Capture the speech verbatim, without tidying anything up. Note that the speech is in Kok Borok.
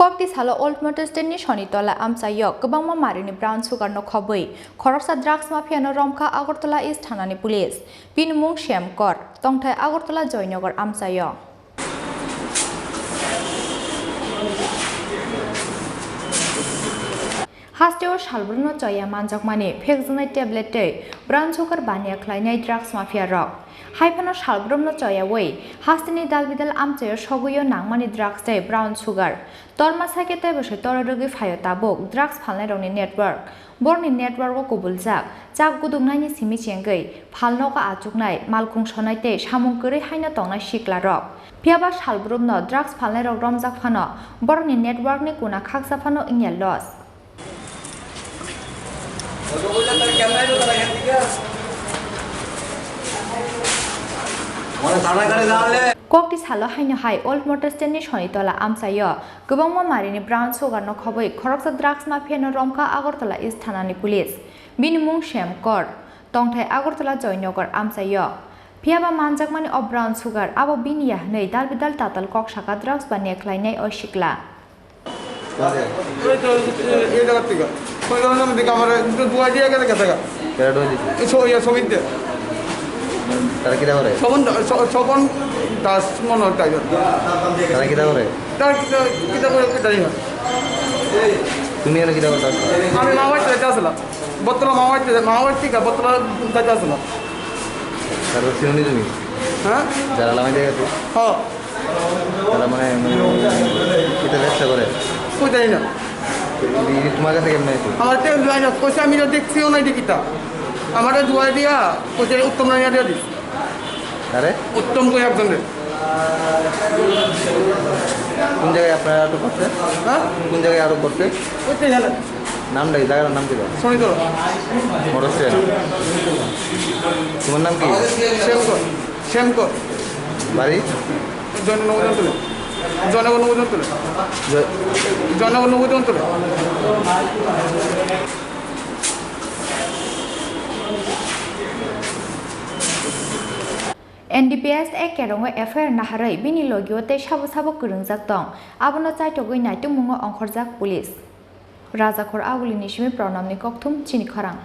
Kokti salo Old Motor Stand ni Sonitola amchaio kwbangma marini brown sugar no khobwi khoroksa drugs mafia no romkha Agartala East Thana ni police. Bini mung Shyam Kor, tongthai Agartala Joynagar amchaio. Hasteo salbrumno choya manjakmani phekjaknai tablet tei brown sugar baniya khlainai drugs mafia rok. Haiphano salbrumno choyawi hasteni dalbidal amchaio sogwio nangmani drugs tei brown sugar. Torma sakhe teibo se tora rwgwi phaio tabuk drugs phalnairokni network. Borokni network o kubuljak chak guduknaini simi chengwi phalnogo achuknai, malkhung sonai tei samung kwrwi haino tongnai siklarok. Phiyaba salbrumno drugs phalnairok romjak phano borokni network ni kuna khaksa phano wngya loss. Kokti salo haino hai Old Motor Stand ni Sonitola amchaio kwbangma marini brown sugar no khobwi khoroksa drugs mafia no romkha Agartala East Thana ni police. Bini mung Shyam Kor, tongthai Agartala Joynagar amchaio. Phiyaba manjakmani o brown sugar abo bini ya hwnwi dalbidal tatal kok saka drugs baniya khlainai o sikla. এই তো, এ, এই জায়গার থেকে। ওই ধরনের দিকে আমার একটু দুয়ার দিয়ে গেছে, গেছে গা। কেডা ডুয়ার দিছে? এই ছ-, ইয়ে, ছবিতে। তারা কিতা করে? স্বপন দা-, স-, স্বপন দাস মনে হয় তাই। তারা কিতা করে? তার কিতা, কিতা করে, কিতা জানি না। তুমি এনে কিতা করতে আসছো? আমি মামার বাড়িতে যাইতে আসলাম। বতলা মামার বাড়িতে, মামার বাড়ি থেকে বতলা যাইতে আসলাম। তারপর চিনি তুমি? হ্যাঁ? যারা লামাই দিয়ে গেছে? হ্যাঁ। তারা মানে, উম, এটা ব্যবসা করে? কই জানি না। এই তোমার কাছে কেমনে আছে? আমার তো জানি না, কইছে আমি তো দেখছিও না, দেখি তা। আমারে জুয়াই দিয়া, কইছে উত্তম রানিয়া দিয়া দিস। আরে? উত্তম কই একজন রে। কোন জায়গায় আপনারা আটক করছে? হ্যাঁ? কোন জায়গায় আটক করছে? ওই তো এখানে। নামটা কি? জায়গার নাম কি? শনিতলা। Motor stand. তোমার নাম কি? শ্যামকর। শ্যামকর। বাড়ি? জয়নগর নবীনগর। জয়নগর নবীনগর। জয়- জয়নগর Nabinagar. N D P S A Kerongo F I R naharwi bini logio tei sabo sabo kwrwngjak tong, abono chaitogwi naitukmungo ongkhorjak police. Rajakhor Agulini simi Pranamni kokthum chini khorang.